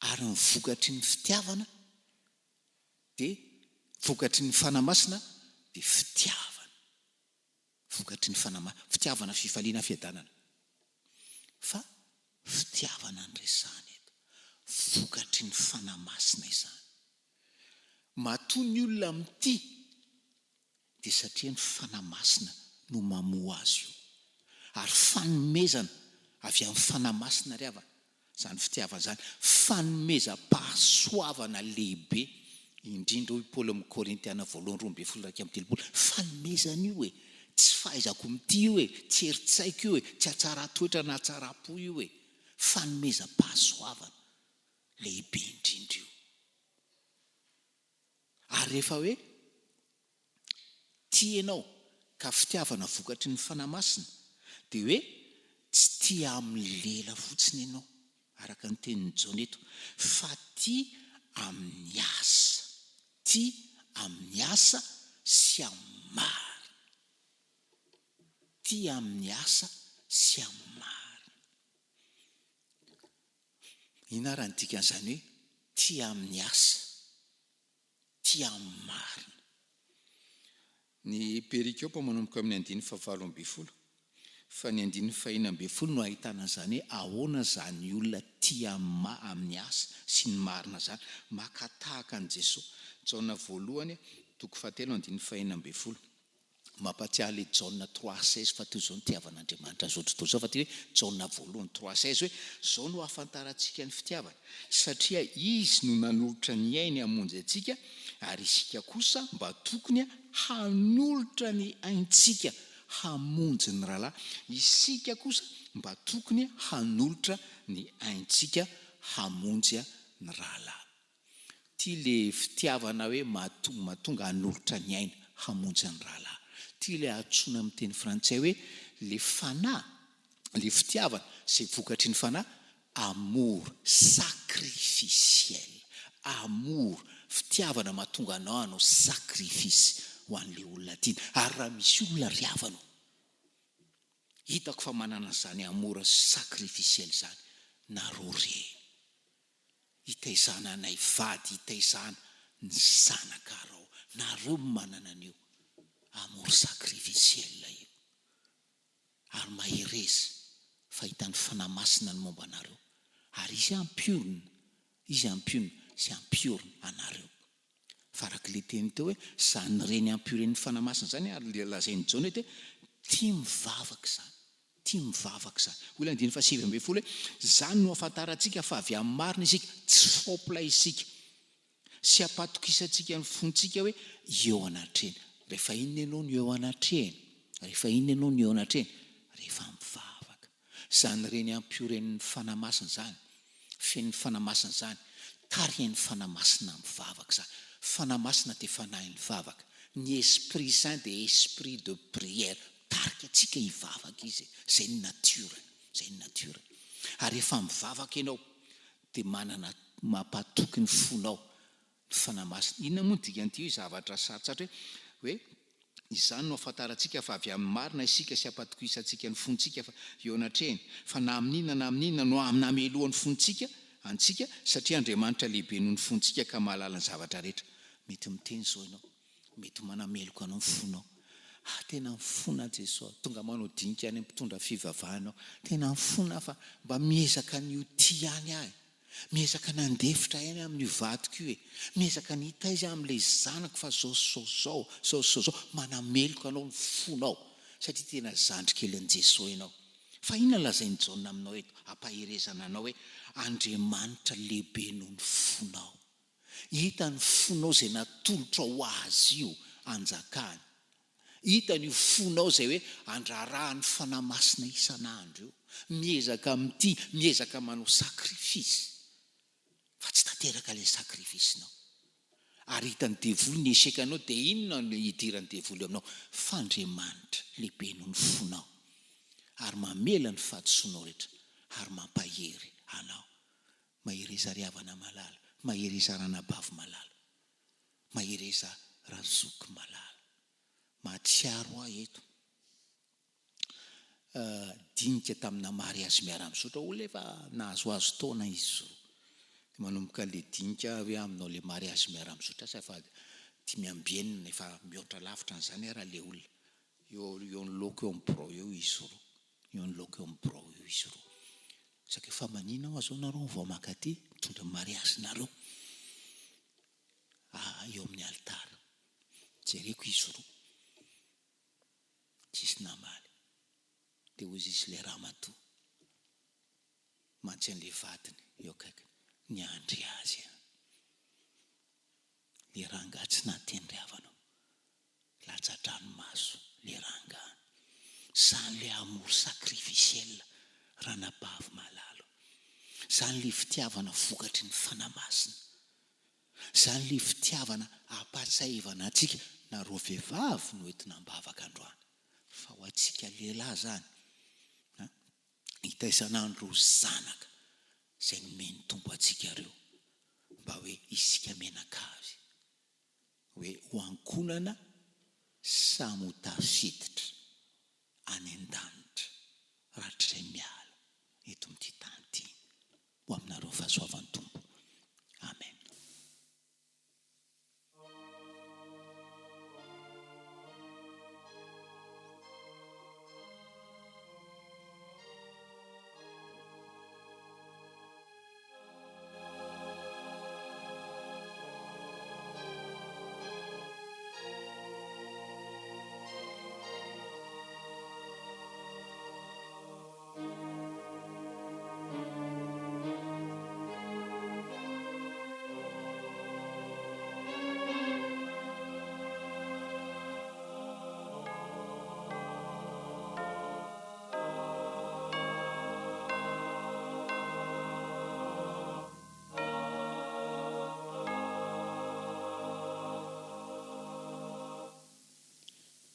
Ary ny vokatry ny fitiavana dia, vokatry ny Fanahy Masina dia fitiavana. Vokatry ny Fanahy Masina, fitiavana, fifaliana, fiadanana. Fa fitiavana no resahana eto. Vokatry ny Fanahy Masina izany. Matoa ny olona mitia dia satria ny Fanahy Masina no mamoa azy io. Ary fanomezana avy amin'ny Fanahy Masina ry havana izany fitiavana izany. Fanomezam-pahasoavana lehibe indrindra hoy Paoly amin'ny Korintiana voalohany 12:31. Fanomezana io e! Tsy fahaizako mitia io e! Tsy herin-tsaiko io e! Tsy hatsaran-toetra na hatsaram-po io e! Fanomezam-pahasoavana lehibe indrindra io. Ary rehefa hoe tia ianao ka fitiavana vokatry ny Fanahy Masina dia hoe tsy tia amin'ny lela fotsiny ianao, araka ny tenin'i Jaona eto, fa tia amin'ny asa, tia amin'ny asa sy amin'ny marina. Tia amin'ny asa sy amin'ny marina. Inona ary ny dikan'izany hoe tia amin'ny asa, tia amin'ny marina? Ny perikopa manomboka amin'ny andininy fahavalo ambin'ny folo, fa ny andininy fahenina ambin'ny folo no ahitana an'izany hoe ahoana izany olona tia amin'ny asa sy ny marina izany. Maka tahaka an'i Jesoa. Jaona voalohany, toko fahatelo, andininy fahenina ambin'ny folo. Mampatsiahy ilay Jaona 3 16 fa toy izao nitiavan'Andriamanitra an'izao tontolo izao fa ity hoe Jaona voalohany 3 16 hoe izao no ahafantarantsika ny fitiavana satria Izy no nanolotra ny ainy hamonjy antsika ary isika kosa mba tokony hanolotra ny aintsika hamonjy ny rahalahy isika kosa mba tokony hanolotra ny aintsika hamonjy ny rahalahy. Tia le fitiavana hoe mahatonga hanolotra ny aina hamonjy ny rahalahy. Tia le antsoina amin'ny teny frantsay hoe le fanahy, le fitiavana izay vokatry ny fanahy, amour sacrificiel, amour, fitiavana mahatonga anao hanao sacrifice ho an'le olona tiana. Ary raha misy olona ry havana ô, hitako fa manana an'izany amour sacrificiel izany, nareo reny. Hitaizana anay vady hitaizana ny zanakarao nareo no manana an'io amour sacrificiel io ary mahereza fa hitan'ny Fanahy Masina ny momba anareo ary izy hampiorina izy hampiorina sy hampiorina anareo fa araka ilay teny teo hoe zany reny ampiorenin'ny Fanahy Masina zany ary lazain'i Jaona eto hoe tia mivavaka izany Tia mivavaka izany. Hoy ilay andininy faha-19 hoe, Izany no ahafantarantsika fa avy amin'ny marina isika, tsy fôpla isika, sy ampatokisantsika ny fontsika hoe eo anatrehany. Rehefa inona ianao no eo anatrehany? Rehefa inona ianao no eo anatrehany? Rehefa mivavaka. Izany reny ampiorenin'ny Fanahy Masina izany, fenon'ny Fanahy Masina izany, tarihin'ny Fanahy Masina mivavaka izany. Fanahy Masina dia Fanahin'ny vavaka. Ny Esprit Saint dia Esprit de prière. Mitarika antsika hivavaka Izy e. Izay ny nature-ny. Izay ny nature-ny. Ary rehefa mivavaka ianao, dia manana, mampatoky ny fonao ny Fanahy Masina. Inona moa ny dikan'ity hoe zavatra sarotsarotra hoe, hoe izany no ahafantarantsika fa avy amin'ny marina isika sy ampatokisantsika ny fontsika fa eo anatrehany, fa na amin'inona na amin'inona no namelohan'ny fontsika antsika, satria Andriamanitra lehibe noho ny fontsika ka mahalala ny zavatra rehetra. Mety miteny izao ianao. Mety manameloka anao ny fonao. Ah tena mifona aho Jesoa. Tonga manao dinika any amin'ny mpitondra fivavahana aho. Tena mifona aho fa mba miezaka ny ho tia ihany aho e. Miezaka nandefitra ihany aho amin'io vadiko io e. Miezaka ny hitaiza aho amin'ilay zanako fa zao sy zao zao, zao sy zao zao. Manameloka anao ny fonao satria tena zandry kelin'i Jesoa ianao. Fa inona lazain'i Jaona aminao eto? Ampaherezana anao hoe Andriamanitra lehibe noho ny fonao. Hita ny fonao izay natolotrao ho Azy io hanjakany. Hitany io fonao izay hoe andrarahan'ny Fanahy Masina isan'andro io. Miezaka mitia, miezaka manao sacrifice. Fa tsy tanteraka ilay sacrifice-nao. Ary hitan'ny devoly ny échec-nao dia inona no hidiran'ny devoly aminao? Fa Andriamanitra lehibe noho ny fonao. Ary mamela ny fahadisoanao rehetra ary mampahery anao. Mahereza ry havana malala, mahereza ranabavy malala, mahereza razoky malala. Mahatsiaro ahy eto. dinika tamina mariazy miara-mizotra, olona efa nahazoazo taona izy roa. Dia manomboka le dinika hoe aminao le mariazy miara-mizotra, asa efa 65, efa mihoatra lavitra an'izany ara le olona. Eo eo anoloako eo amin'ny birao eo izy roa. Eo anoloako eo amin'ny birao eo izy roa. Saika efa manina hoa zao nareo vao mankaty mitondra ny mariazinareo eo amin'ny alitara. Jereko izy roa. Tsisy namaly. Dia hozy izy ilay ramatoa mantsy an'ilay vadiny eo akaikiny. Niandry azy aho. Ilay rangahy tsy nahateny ry havana ô. Latsa-dranomaso le rangahy. Zany le amour sacrificiel ranabavy malala. Zany le fitiavana vokatry ny Fanahy Masina. Zany le fitiavana ampahatsiahivana antsika, nareo vehivavy no entina am-bavaka androany, fa ho antsika lehilahy zany an, hita isan'andro ireo zanaka izay nomen'ny Tompo antsika ireo, mba hoe isika mianakavy. hoe ho ankohonana samy ho tafiditra any an-danitra rahatrizay miala eto amin'ity tany ity. Ho aminareo ny fahasoavan'ny Tompo. Amen.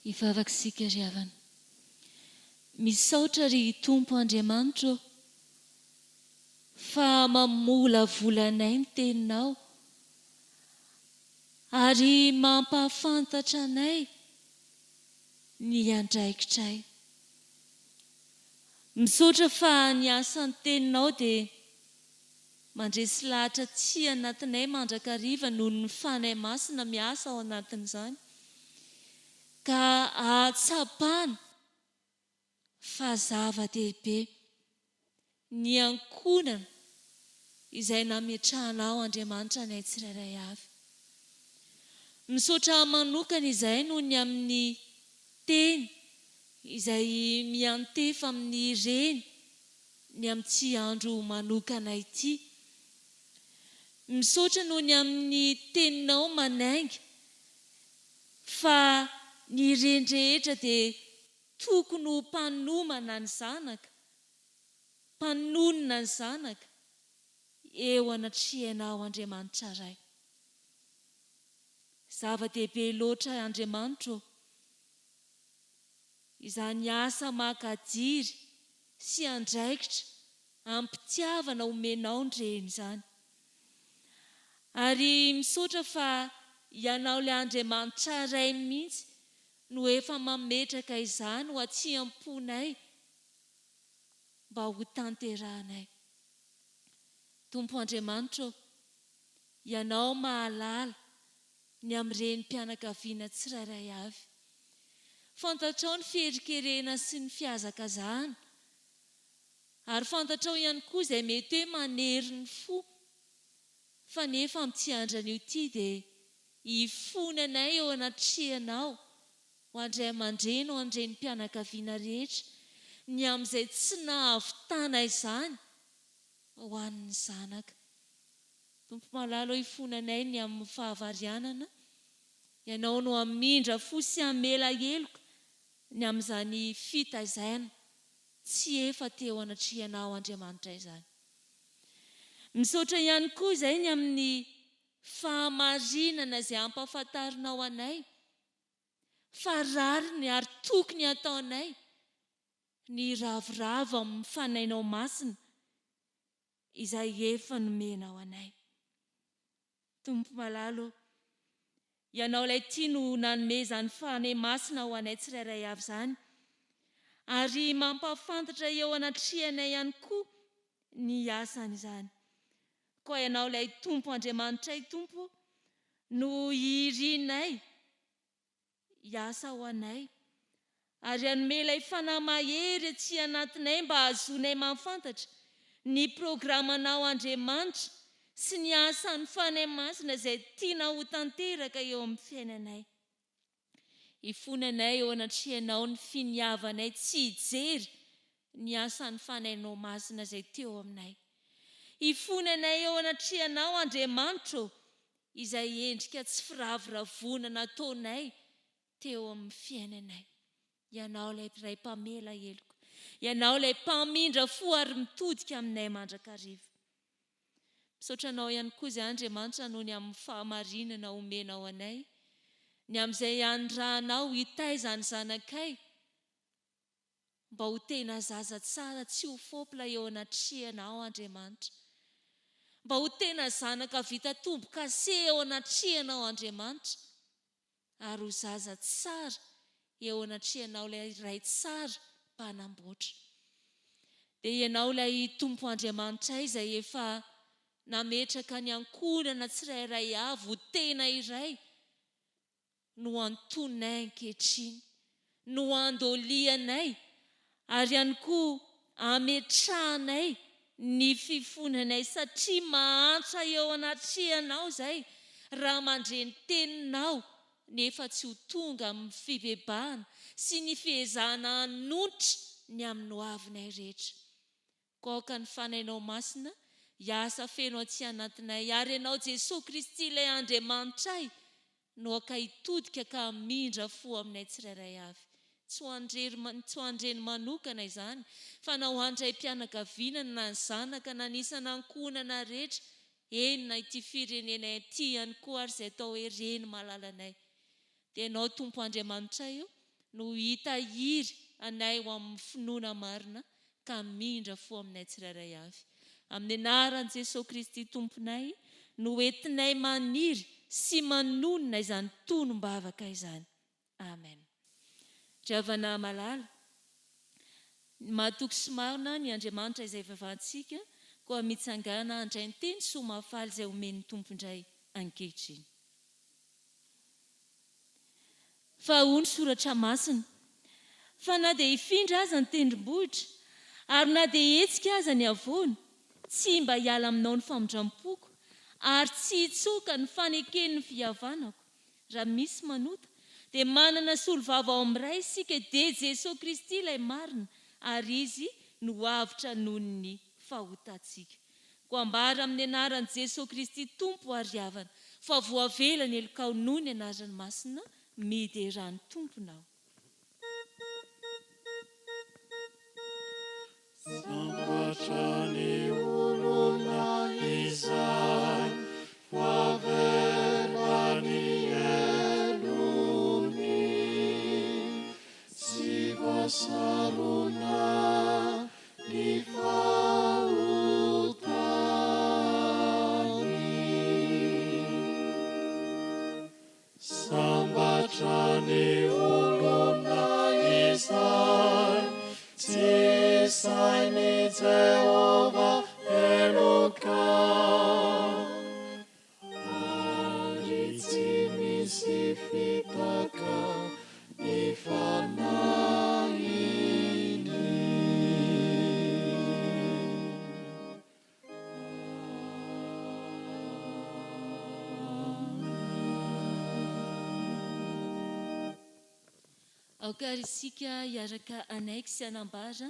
Hivavaka isika ry havana. Misaotra ry Tompo Andriamanitra ô, fa mamolavola anay ny Teninao, ary mampahafantatra anay ny andraikitray. Misaotra fa ny asan'ny teninao dia mandresy lahatra aty anatinay mandrakariva noho ny Fanahy Masina miasa ao anatin'izany ka ahatsapana fa zava-dehibe ny ankohonana izay nametrahanao Andriamanitra anay tsirairay avy. Misaotra manokana izahay noho ny amin'ny teny izay miantefa amin'ny reny ny amin'ity andro manokana ity. Misaotra noho ny amin'ny teninao manainga fa ny reny rehetra dia tokony ho mpanomana ny zanaka, mpanonona ny zanaka eo anatrehanao Andriamanitra Ray. Zava-dehibe loatra Andriamanitra ô, izany asa makadiry sy andraikitra am-pitiavana omenao ny reny izany. Ary misaotra fa Ianao ilay Andriamanitra Ray mihitsy no efa mametraka izany ho aty am-ponay mba ho tanterahanay. Tompo Andriamanitra ô, Ianao mahalala ny amin'ny renim-pianakaviana tsirairay avy. Fantatrao ny fierikerena sy ny fihazakazahana, ary fantatrao ihany koa izay mety hoe manery ny fo, fa nefa amin'ity andro anio ity dia hifona anay eo anatrehanao ho an-dray aman-dreny, ho an'ny renim-pianakaviana rehetra, ny amin'izay tsy nahavitana izany ho an'ny zanaka. Tompo malala ô ifonanay ny amin'ny fahavarianana, Ianao no hamindra fo sy hamela heloka ny amin'izany fitaizana tsy efa teo anatrehanao Andriamanitra izany. Misaotra ihany koa izay ny amin'ny fahamarinana izay ampahafantarinao anay fa rariny ary tokony hataonay ny hiravoravo amin'ny Fanahinao Masina izay efa nomenao anay. Tompo malala ô, Ianao ilay tia no nanome izany Fanahy Masina ho anay tsirairay avy izany. Ary mampahafantatra eo anatrehanay ihany koa ny asany izany. Koa Ianao ilay Tompo Andriamanitray Tompo ô, no irinay hiasa ho anay, ary hanome ilay Fanahy mahery etsy anatinay mba hahazoanay mahafantatra ny programanao Andriamanitra sy ny asan'ny Fanahy Masina izay tianao ho tanteraka eo amin'ny fiainanay. Ifonanay eo anatrehanao ny finiavanay tsy hijery ny asan'ny Fanahinao Masina izay teo aminay. Ifonanay eo anatrehanao Andriamanitra ô, izay endrika tsy firavoravoana nataonay teo amin'ny fiainanay. Ianao ilay Ray mpamela heloka. Ianao ilay mpamindra fo ary mitodika aminay mandrakariva. Misaotra Anao ihany koa izay Andriamanitra noho ny amin'ny fahamarinana omenao anay, ny amin'izay anirahanao hitaiza ny zanakay mba ho tena zaza tsara tsy ho fôpla eo anatrehanao Andriamanitra. Mba ho tena zanaka vita tombo-kase eo anatrehanao Andriamanitra. Ary ho zaza tsara eo anatrehanao ilay Ray tsara mpanamboatra. Dia Ianao ilay Tompo Andriamanitray izay efa nametraka ny ankohonana tsirairay avy ho tena iray no antononay ankehitriny, no andolianay ary ihany koa ametrahanay ny fifonanay satria mahantra eo anatrehanao izay raha mandre ny teninao nefa tsy ho tonga amin'ny fibebahana sy ny fiezahana hanonitra ny amin'ny hoavinay rehetra. Koa aoka ny Fanahinao Masina hiasa feno aty anatinay ary Ianao Jesoa Kristy ilay Andriamanitray no aoka hitodika ka hamindra fo aminay tsirairay avy. Tsy ho an-drery tsy ho an-dreny manokana izany fa na ho an-draim-pianakaviana na ny zanaka na ny isan'ankohonana rehetra eny na ity firenenay ity ihany koa ary izay atao hoe reny malalanay. Dia Ianao Tompo Andriamanitray o no hitahiry anay ho amin'ny finoana marina ka hamindra fo aminay tsirairay avy. Amin'ny anaran'i Jesoa Kristy Tomponay no entinay maniry sy manonona izany tonom-bavaka izany. Amen. Ry havana malala, mahatoky sy marina ny Andriamanitra izay ivavahantsika, koa mitsangàna handray ny teny soa mahafaly izay omen'ny Tompo indray ankehitriny. Fa hoy ny Soratra Masina, Fa na dia hifindra aza ny tendrombohitra, ary na dia hihetsika aza ny havoana, tsy mba hiala aminao ny famindram-poko, ary tsy hitsoaka ny faneken'ny fihavanako. Raha misy manota, dia manana solovava ao amin'ny Ray isika, dia Jesoa Kristy ilay marina, ary Izy no avotra noho ny fahotantsika. Koa ambara amin'ny anaran'i Jesoa Kristy Tompo ary havana fa voavela ny helokao noho ny anarany masina, miderà ny Tomponao. Sambatra ny olona izay voavela ny helony, tsy voasarona Ny fahotany. Sambatra ny olona izay tsy sain'i Jehovah heloka, ary tsy misy fitaka ny fanahiny. Aoka àry isika hiaraka hanaiky sy hanambara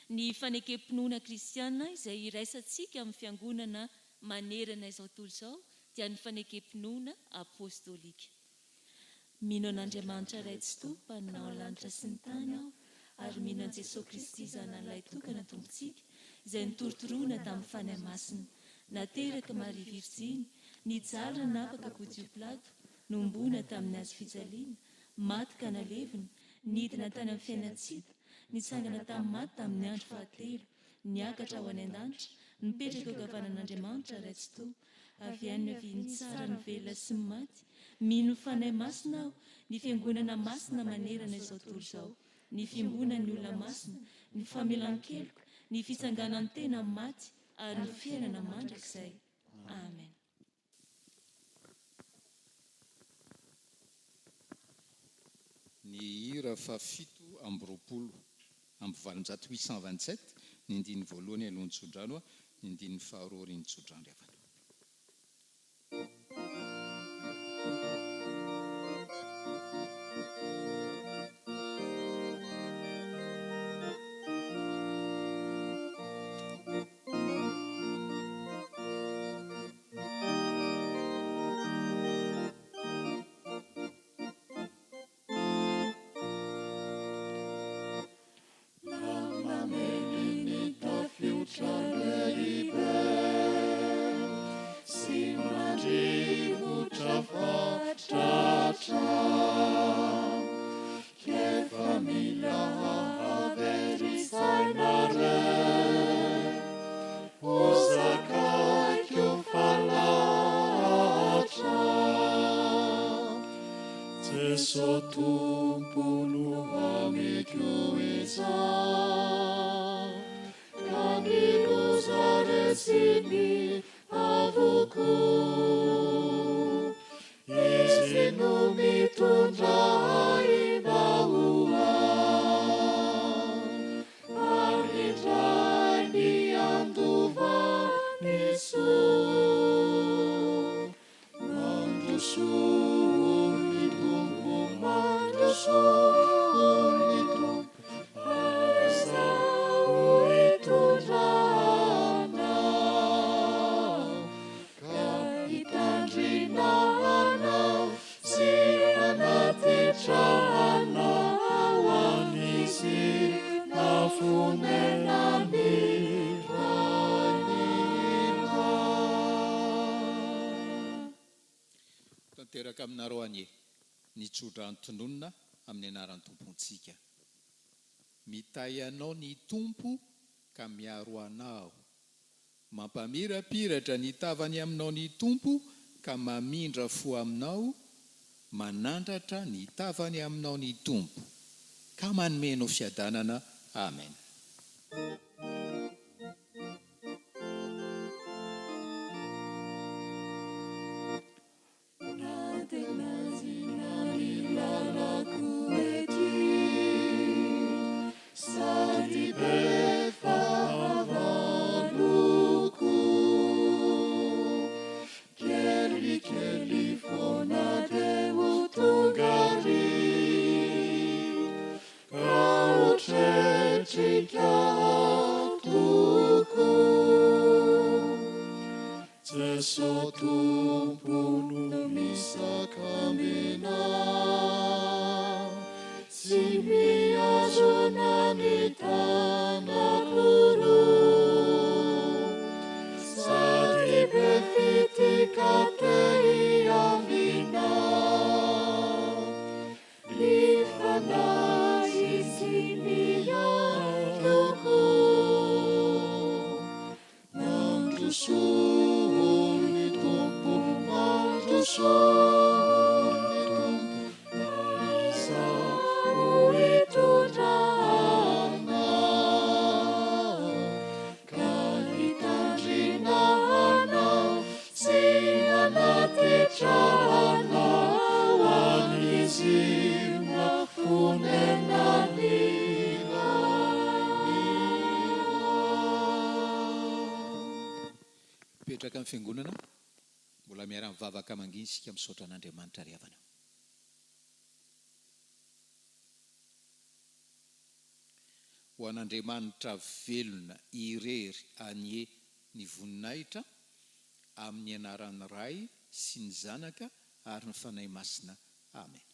ny fanekem-pinoana kristiana izay iraisantsika amin'ny Fiangonana manerana izao tontolo izao, dia ny fanekem-pinoana apostolika. Mino an'Andriamanitra Ray Tsitoha, Mpanao ny lanitra sy ny tany aho, ary mino an'i Jesoa Kristy Zanany Lahitokana Tompontsika, izay notorotoroina tamin'ny Fanahy Masina, nateraka Maria Virjiny, nijaly nanapaka Pontio Pilato, nohomboana tamin'ny hazo fijaliana, maty ka nalevina, nidina tany amin'ny fiainan-tsy hita, nitsangana tamin'ny maty tamin'ny andro fahatelo, niakatra ho any an-danitra, mipetraka eo ankavanan'Andriamanitra Ray Tsitoha, Avy any niavian'ny tsara ny velona sy ny maty, mino ny Fanahy Masina aho, ny Fiangonana Masina manerana izao tontolo izao. ny fiombonan'ny olona masina, ny famelan-keloka, ny fitsanganan'ny tena amin'ny maty, ary ny fiainana mandrakizay. Amen. Ny hira faha-827, 827, ny andininy voalohany alohan'ny tsodrano, ny andininy faharoa aorian'ny tsodrano ry havana. Mamely ny tafiotra lehibe sy mandrivotra fatratra, k'efa mila hahavery saina re, ho zakaiko fa lahatra. Jeso Tompo no amiko izao, ka ny loza resiny avokoa. Izy no mitondra ahy mba ho any, ary indray ny handova ny soa. Mandrosoa ny Tompo, mandrosoa ny Tompo, fa izaho hitondra anao, ka hitandrina anao sy hanatitra anao any Ziona fonenan'ny Rain'Ilay. Tanteraka aminareo anie ny tsodrano tononina amin'ny anaran'ny Tompontsika. Mitahy anao ny Tompo ka miaro anao. Mampamirapiratra ny tavany aminao ny Tompo ka mamindra fo aminao, manandratra ny tavany aminao ny Tompo ka manome anao fiadanana. Amen. Na dia lazaina ny lalako ety, sady be fahavaloko, kelikely foana dia ho tonga ary, ka ho tretrika tokoa. Jeso Tompo no misakambina sy mihazona ny tanako roa, sady be fitia ka te hiambina ny fanahy sy ny antoko. Mandrosoa ny Tompo, mandrosoa ny Tompo, fa Izaho hitondra anao, ka hitandrina anao sy hanatitra anao any Ziona fonenan'ny Mipetraka ny fiangonana, mbola miara-mivavaka mangina isika misaotra an'Andriamanitra ry havana. Ho an'Andriamanitra velona irery anie ny voninahitra, amin'ny anaran'ny Ray sy ny Zanaka ary ny Fanahy Masina. Amen.